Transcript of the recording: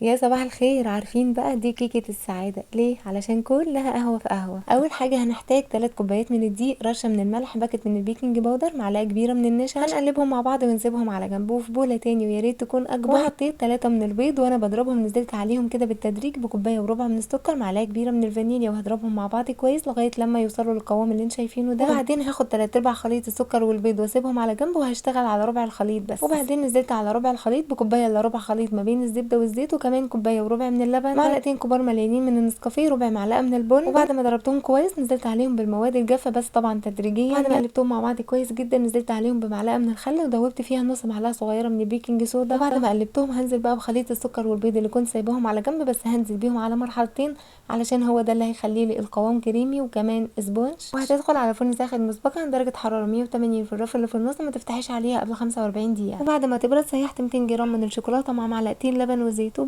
يا صباح الخير. عارفين بقى دي كيكة السعادة ليه؟ علشان كلها قهوة في قهوة. اول حاجة هنحتاج 3 كوبايات من الدقيق، رشة من الملح، باكت من البيكنج باودر، معلقة كبيرة من النشا. هنقلبهم مع بعض ونسيبهم على جنب. وفي بولة تاني ويا ريت تكون اكبر، وحطيت 3 من البيض وانا بضربهم، نزلت عليهم كده بالتدريج بكوباية وربع من السكر، معلقة كبيرة من الفانيليا، وهضربهم مع بعض كويس لغاية لما يوصلوا للقوام اللي انتوا شايفينه ده. وبعدين هاخد 3/4 خليط السكر والبيض واسيبهم على جنب، وهشتغل على ربع الخليط بس. وبعدين نزلت على ربع الخليط بكوباية الا ربع خليط ما بين الزبدة والزيت، وكمان كوباية وربع من اللبن، معلقتين كبار مليانين من النسكافيه، ربع معلقه من البن. وبعد ما ضربتهم كويس نزلت عليهم بالمواد الجافه بس طبعا تدريجيا. بعد ما قلبتهم مع بعض كويس جدا نزلت عليهم بمعلقه من الخل، ودوبت فيها نص معلقه صغيرة من البيكنج صودا. وبعد ما قلبتهم هنزل بقى بخليط السكر والبيض اللي كنت سايباهم على جنب، بس هنزل بيهم على مرحلتين علشان هو ده اللي هيخلي لي القوام كريمي وكمان sponge. وهتدخل على فرن ساخن مسبقا درجه حرارة 180 في الرف اللي في النص، ما تفتحيش عليها قبل 45 دقيقة. وبعد ما تبرد سيحت 200 جرام من الشوكولاتة مع معلقتين لبن وزيت.